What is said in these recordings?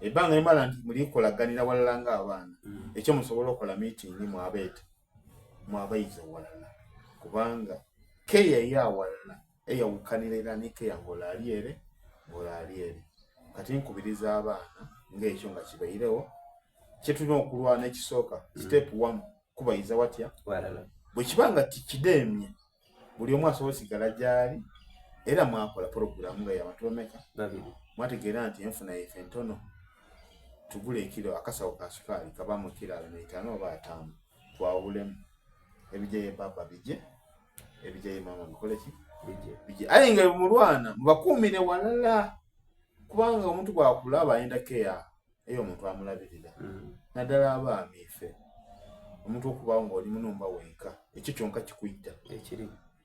Ebbanga limala nti muli kukolaganira walala ng'abaana mm. ekyo musobola okukola miitingi mwabeeta mwabayiza walala kubanga keya eyawalala eyawukanira era ni keya ng'ola ali ere ng'ola ali ere kati nkubiriza abaana ng'ekyo nga kibairewo kyetulina okulwana ekisooka mm. step one kubayiza watya bwe kiba nga tikideemye buli omu asobola osigala gyali era mwakola puroguramu nga yabantu bameka mwategeera nti enfuna yaife ntono tugula ekiro akasawo ka sukaali kabamu kiro abiri naitaano oba ataano twawulemu ebijayo baba bije ebijayo maama bikole ki bije aye nga mulwana mubakuumire walala kubanga omuntu bwakulaba ayenda keya eyo omuntu amulabirira mm. naddala abaami ife omuntu okubaawo ng'oli munumba wenka ekyo kyonka kikuyita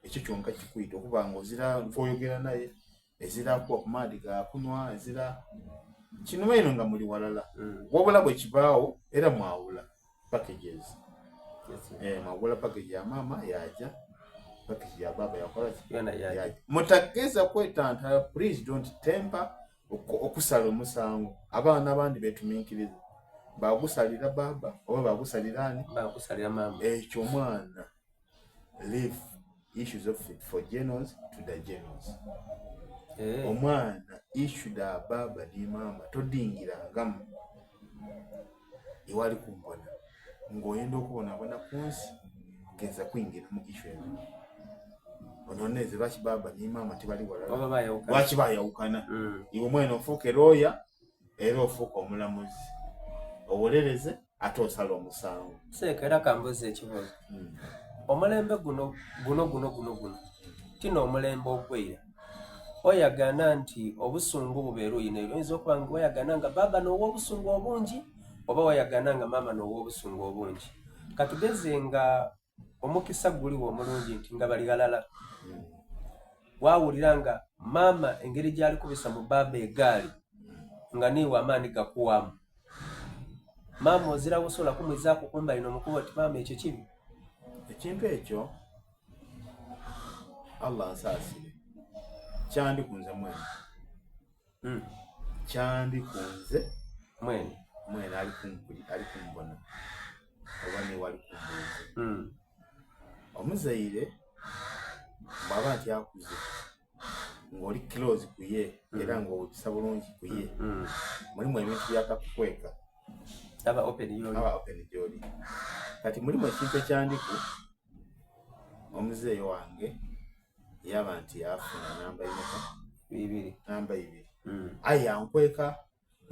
ekyo kyonka kikuyita okuba nga ozira nkoyogera naye ezira kuwa ku maadi gakunwa ezira kinuma ino nga muli walala mm. wabula bwe kibaawo era mwawula packages eh, mwawula package ya maama yaja package ya baba yakola mutageza kwetantala please don't temper okusala omusango abaana abandi betuminkiriza bagusalira baba oba bagusalira ani bagusalira mama ekyo omwana leave issues of it for generals to the generals hey. Eh. omwana issue da baba ni mama todingirangamu ewali kumbona ng'oyenda okubonabona ku nsi genza kuyingira mu issue eno ononeze lwaki baba ni maama tebali walala lwaki bayawukana mm. iwe mwene ofuuke looya era ofuuka omulamuzi owolereze ate osala omusango seeka era kambuuza ekibuuzo mm. omulembe guno guno guno guno guno tino omulembe ogweira oyagana nti obusungu bubeera oyina oyinza okuba nga wayagana nga baba nowa obusungu obungi oba wayagana nga maama nowa obusungu obungi katugeze nga omukisa guliwo omulungi nti nga bali ghalala wawulira nga maama engeri gyali kubisa mu baaba egaali nga niiwe amaani gakuwamu maama ozirawo osobola kumwizaako kumbali nomukuba oti maama ekyo kibi ekintu ekyo allah nsaasire kyandikunze mwene hmm. kyandikunze mwene mwene ali kumbona oba niwe ali kumbuuza hmm. omuzaire bw'aba nti akuze ng'oli close ku ye hmm. era ng'owepisa bulungi ku ye mulimu ebintu byatakukweka aba open gyoli kati mulimu ekintu ekyandiku omuzeeyi wange yaba nti afuna namba imeka ibiri namba ibiri mm. aye yankweka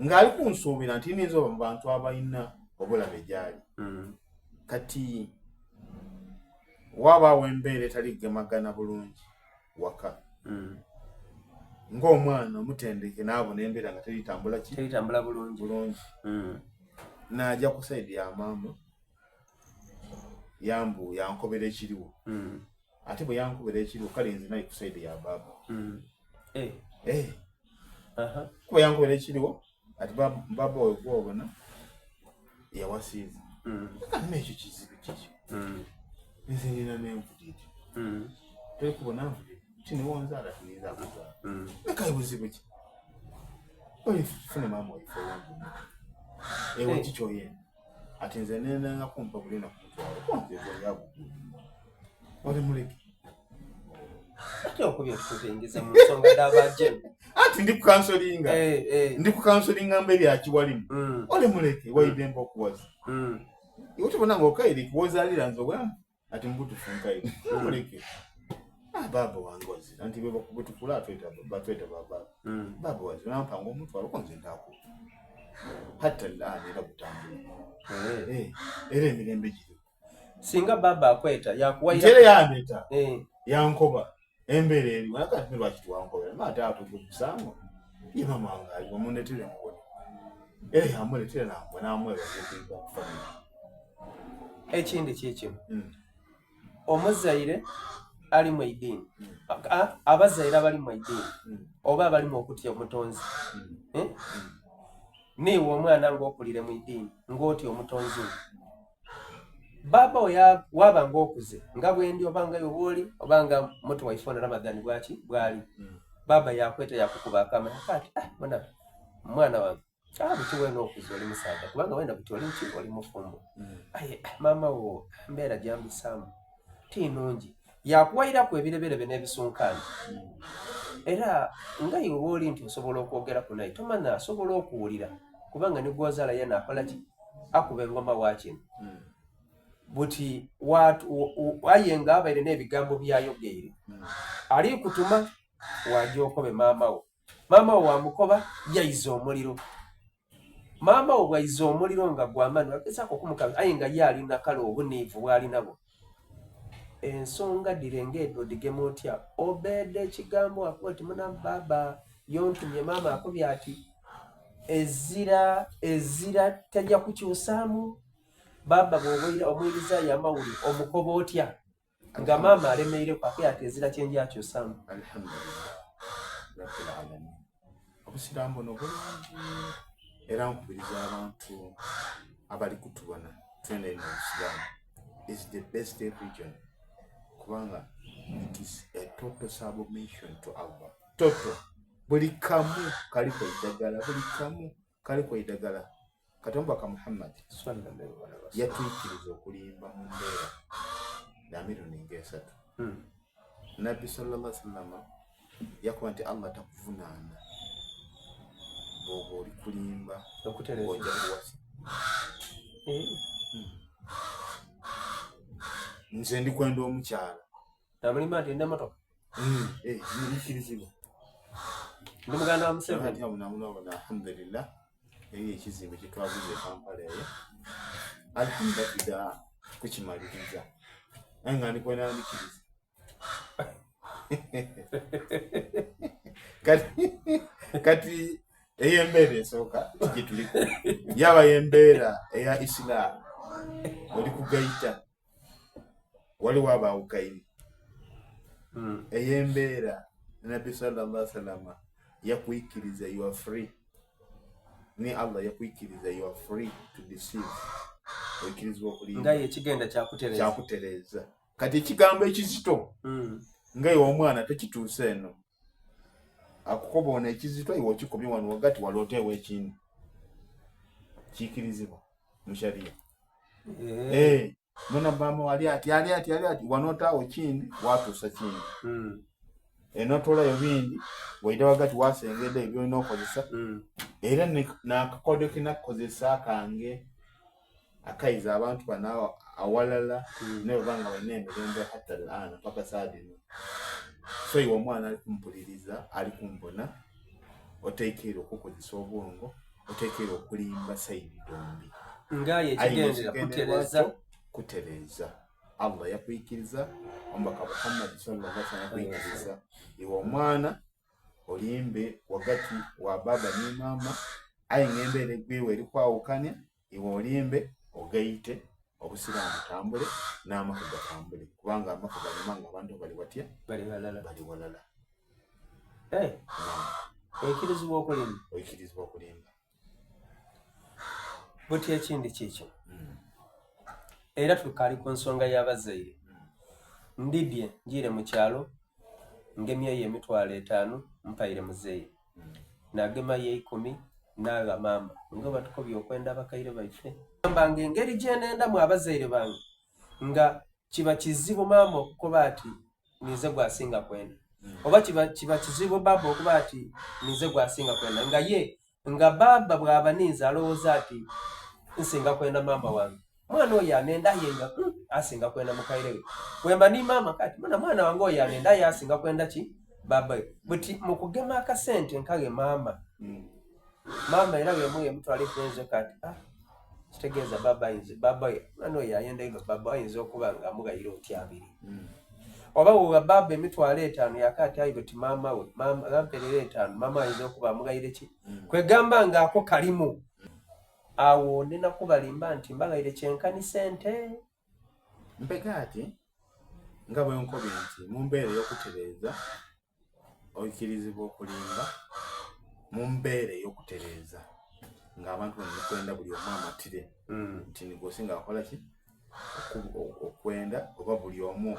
ng'ali kunsuubira nti ninza oba mu bantu abalina obulabe gyali mm. kati wabaawo embeera etali gemagana bulungi waka mm. ng'omwana omutendeke naabona embeera nga teritambula ki teritambula bulungi bulungi mm. naja ku side ya maama yambu yankobera ekiriwo mm. ate bwe yankobera ekiriwo kale nze naye ku side ya baaba mm. eh. eh. kuba yankobera ekiriwo ati baaba oyo gwobona yawasiiza mm. kanima ekyo kizibu kikyo mm. nze nina nenvudidi mm. toli kubona nvudidi tiniwonzaala tiyinza kuzaala mm. lekayo buzibu ki olifune maama oife owonvuma ewe eh. kikyoyenda ati nze nenanga kumpa buli naku mutwalo konze oli muleke ate okubye tukuzingiza mu nsonga d'abajemu ati ndi kukansolinga eh, eh. ndi kukansolinga mbe byakiwalimu mm. oli muleke waidembe okuwaza mm. iwe tubona nga okaire kuwozalira nze obwamu ati mubutufu nkaire Mm. muleke ah, baaba wange wazira nti bwetukula batweta babaaba Mm. baaba wazira nampanga omutwalo ko nze ntakuwa hatta laani era gutambula Eh. Eh, era emirembe giri singa baba akweta yakuwayira ntere yandeta Eh, yankoba embeera eri akati lwaki twankobera maate atuga omusango ye mama wange ali omundetere mubone era yamuletera namwe namwebaza okuyiga kufamily ekindi kikino Mm. omuzaire ali mu idiini abazaire abali mu idiini Mm. oba abalimu okutya omutonzi Mm. Eh? niiwe omwana ng'okulire mu idiini ng'otya omutonzi we baaba oya waaba ng'okuze nga bwendi oba nga bwoli oba nga muto waife ono ramadhan bwaki bwali Mm. baaba yakweta yakukuba akama ati ah, mwana mwana wange. Ah, buti weena okuze oli musaadha kubanga weena buti oli ki oli mufumbo hmm. aye maama wo mbeera gyambisaamu ti nungi yakuwairaku ebireberebe n'ebisunkaani hmm. era nga iwe wooli nti osobola okwogeraku naye tomanya asobola okuwulira kubanga ne gwozaala yena akola ki akuba engoma wa kino hmm. buti aye nga abaire n'ebigambo byayogeire ali kutuma waja okobe maama wo Maama wo wamukoba yaiza omuliro. Maama wo bwaiza omuliro nga gwamani wagezaku okumukabya aye nga ye alina kale obuniivu bwalinabwo. Ensonga dhire nga edho odhigema otya? Obeeda ekigambo wakoba oti muna bbaabba y'ontumye maama akobye ati ezira ezira taja kukyusaamu. Bbaabba bw'oba omwirizaayo amawulire omukoba otya? Nga maama alemeireku ate ati ezira kye njakyusamu. Alhamdulillah rabbil alamin. Obusiraamu buno bulungi era nkubiriza abantu abali kutubona twena eno obusiraamu is the best religion kubanga it is a total submission to Allah. Total buli kamu kaliko eddagala buli kamu kaliko eddagala Kati omubaka Muhammad yatuyikiriza okulimba mu mbeera ya mirundi ng'esatu. Hmm. Nabbi sallallahu alaihi wasallam yakuba nti Allah takuvunaana bw'oba oli kulimba ojja kuwasa. Eh. Hmm. Nze ndi kwenda omukyala Namulimba nti nina motoka. Mm, eh, nkirizibwa. Ndi muganda wa Museveni. Alhamdulillah. Eriyo ekizimbe kye twaguze e Kampala eyo. Alhamdulillah tuja kukimaliriza. Naye nga ndi kwenda ndikiriza. Kati kati eyo embeera esooka gyetuliko yaba yembeera eya Islam oli kugaita waliwo abaawukaine hmm. ey'embeera nabbi sallallahu salama yakwikiriza you are free ne allah yakwikiriza you are free to deceive oikirizibwa okulimba nga ekigenda kyakutereeza kati ekigambo ekizito hmm. nga iwe omwana tekituuse eno akukoba ono ekizito iwe okikomye wano wagati walooteewo ekindi kiikirizibwa mu sharia eh. eh, muna mama wali ati ali ati ali ati wanotaawo kindi watuusa kindi hmm. enotolayo bindi waida wagati wasengedde ebyo byolina okozesa hmm. era nakakodo kenakukozesa kange akaiza abantu bano awalala hmm. naye oba nga balina emirembe hatta alana paka saa dino so iwe omwana ali kumpuliriza ali kumbona otekeera okukozesa obwongo otekeera okulimba saidi dombi ngaye ekigenderera kutereza kutereza allah yakwikiriza omubaka muhammad sallallahu alaihi wasallam yakwikiriza iwe omwana olimbe wagati wa baba ne mama aye ng'embeera egwiwe eri kwawukanya iwe olimbe ogaite obusiraamu butambule n'amaka gatambule kubanga amaka ganyuma nga abantu bali watya bali walala eh, oikirizibwa okulimba oikirizibwa okulimba buti ekindi kikyo hmm. era tukaali ku nsonga y'abazaire hmm. ndidye njiire mu kyalo ngemyeyo emitwalo etaanu mpaire muzeeyi hmm. nagemayo eikumi naagha maama nga batukobye okwenda abakaire baife amba nga engeri gyenendamu abazaire bange nga kiba kizibu maama okukoba ati ninze gwasinga kwenda oba kiba, kiba kizibu baba okuba ati ninze gwasinga kwenda nga ye nga baba bwaba ninze alowooza ati nsinga kwenda maama wange mwana oyo anenda aye nga mm, asinga kwenda mukaire we wemba ni maama kati mwana mwana wange oyo anenda aye asinga kwenda ki baba we buti mukugema akasente nkaghe maama mm. Maama era bwe yamuwa emitwalo eikumi kati ah, kitegeeza baba ayinza baba mwana oyo ayenda inho baba ayinza okuba nga amughaire oti abiri mm. oba bwowa baba emitwalo etaano yaka ati ayi buti maama we maama gamperera etaano maama ayinza okuba amughaire ki mm. kwegamba nga ako kalimu awo nina kubalimba nti mbaghaire kyenkani sente mpeka ati nga bwe nkobye nti mu mbeera ey'okutereeza oikirizibwa okulimba mu mbeera ey'okutereeza ng'abantu bano mukwenda buli omu amatire hmm. nti nigwosinga akola ki okwenda oba buli omu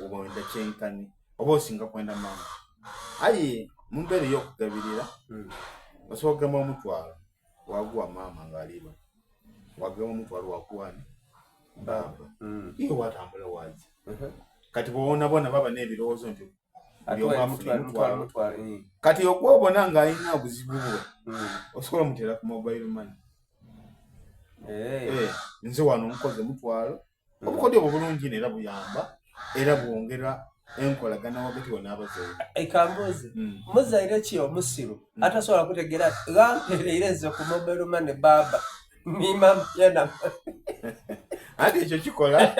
obwenda kyenkani oba osinga kwenda maama aye mu mbeera ey'okugabirira hmm. osobola okugamba omutwalo. Waguwa maama ng'aliba wagema omutwalo waguwa ani baaba mm. iwe watambula waja uh-huh. Kati bwona bona baba n'ebirowoozo nti mutwalo eh. Kati okwobona ng'alina obuzibu bwe mm. osobola omuteera ku mobile money eh. Eh, nze wano nkoze mutwalo mm. Obukodyo obwo bulungi era buyamba era bwongera enkolagana wakati wo n'abazaire. Ekambuuze mm. Muzaire ki omusiru atasobola kutegeera ghampereire nze ku mobile money baaba nima yena? Anti ekyo kikola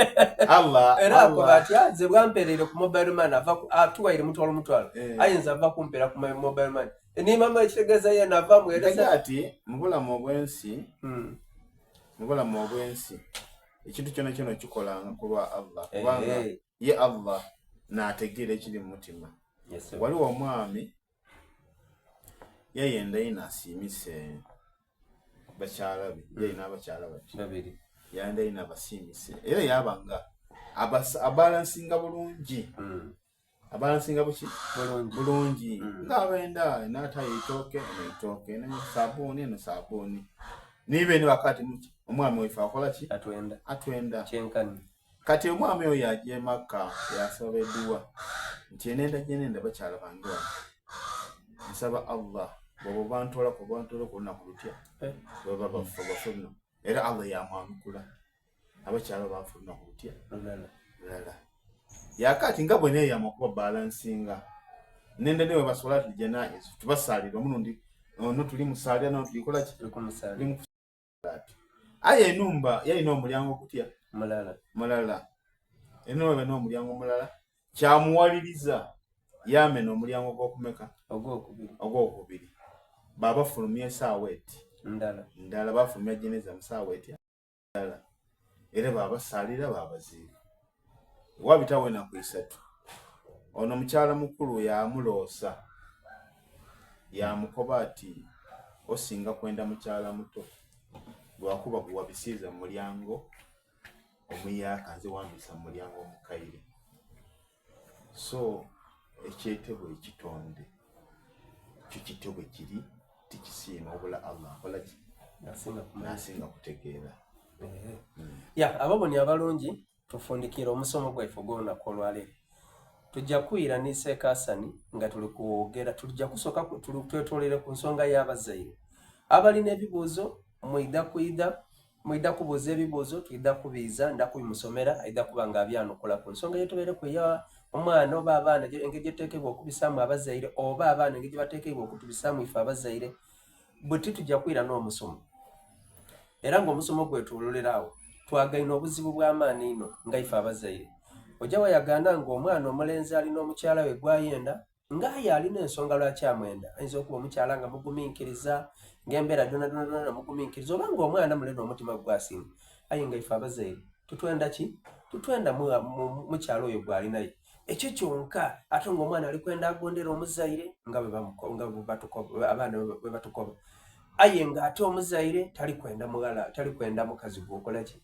Allah. Era akoba atya nze bwampereire ku mobile money ava atuwaire mutwalo mutwalo eh. Ayinza ava kumpeera ku mobile money nimama ekitegeeza yena ava mwereza ati mubulamu obwensi hmm. Mubulamu obwensi ekintu kyona kyona okikolanga ku lwa Allah kubanga eh. Ye Allah naategeera ekiri mu mutima. Waliwo omwami yayenda ino asiimise bakyala be mm. yalina abakyala babiri yayenda ino abasiimise era yaba nga abalansinga bulungi mm. Abalansinga buki bulungi mm. Ng'abenda n'atayo eitooke eno eitooke eno sabuuni eno sabuuni nibe ni bakati muki omwami waife akola ki atwenda atwenda kyenkani. Kati omwami oyo aja e Makka yasaba eduwa nti enenda gyenenda bakyala bange wano nsaba Allah bw'oba bantolako bantolako olunaku lutya eh. Bweba bafa bafe luno era Allah yamwanukula abakyala bafa olunaku lutya lulala yakati nga bweneyama okuba balansinga nenda newe basolati janaiz tubasalira omulundi ono tuli musalira no tulikola ki aye enumba yalina omulyango gutya mulala mulala enumba eba n'omulyango mulala kyamuwaliriza yamena omulyango gw'okumeka ogwokubiri ogwokubiri babafulumya esaawa eti ndala ndala bafulumya jeneza mu saawa eti ndala era babasalira babaziika wabitawo enaku isatu ono mukyala mukulu yamuloosa yamukoba ati osinga kwenda mukyala muto lwakuba guwabisiiza mu mulyango omuyaaka nze wambisa mu mulyango omukaire. So ekyetebwa ekitonde kyo kityo bwe kiri tikisiima wabula Allah akola ki nasinga kutegeera. Hmm. Ya ababoni abalungi tufundikire omusomo gwaife ogw'olunaku olwaleero. Tujja kwira ni Seeka Hasani nga tuli kwogera tujja kusooka twetoolere ku nsonga y'abazaire. Abalina ebibuuzo mwidha kwidha mwidha kubuuza ebibuuzo twidha kubiiza nda kubimusomera aidha kuba nga abyanukula ku nsonga yetubaireku eya omwana oba abaana engeri gyetuteekeibwa okubisaamu abazaire oba abaana engeri gyebateekeibwa okutubisaamu ife abazaire. Buti tuja kwira n'omusomo era ng'omusomo gwetoololera agho twagaine obuzibu bw'amaani inho nga ife abazaire. Oja wayagaana ng'omwana omulenzi ali n'omukyala we gw'ayenda nga aye alina ensonga lwaki amwenda. Ayinza okuba omukyala nga muguminkiriza, ng'embeera dhoonadhoonadhoona muguminkiriza oba ng'omwana mule n'omutima gwe gwasiima. Aye nga ife abazaire tutwenda ki? Tutwenda mukyala oyo gw'ali naye. Ekyo kyonka ate ng'omwana ali kwenda agondere omuzaire nga bwe abaana bwe batukoba. Aye ng'ate omuzaire tali kwenda mughala tali kwenda mukazi gw'okola ki?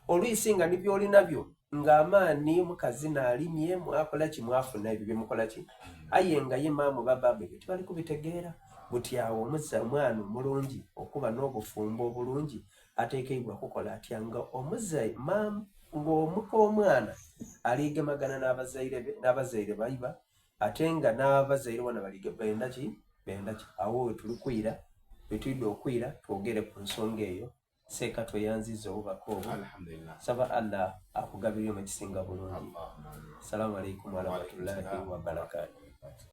Olwisi nga ni by'oli nabyo ng'amaani omukazi n'alimye mwakola ki mwafuna ebyo bye mukola ki? Aye nga ye maama oba bbaaba ebyo tibali kubitegeera. Buti agho omwana omulungi okuba n'obufumbo obulungi ateekeibwa kukola atya nga omuzaire maama ng'omuka omwana aligemagana n'abazaire be n'abazaire baiba ate nga n'abazaire bona bali benda ki benda ki awo wetuli kwira wetwidha okwira twogere ku nsonga eyo. Seeka tweyanziza obubaka obwo saba Allah akugabirire mu ekisinga bulungi. Assalamu alaikum warahmatullahi wabarakatuh.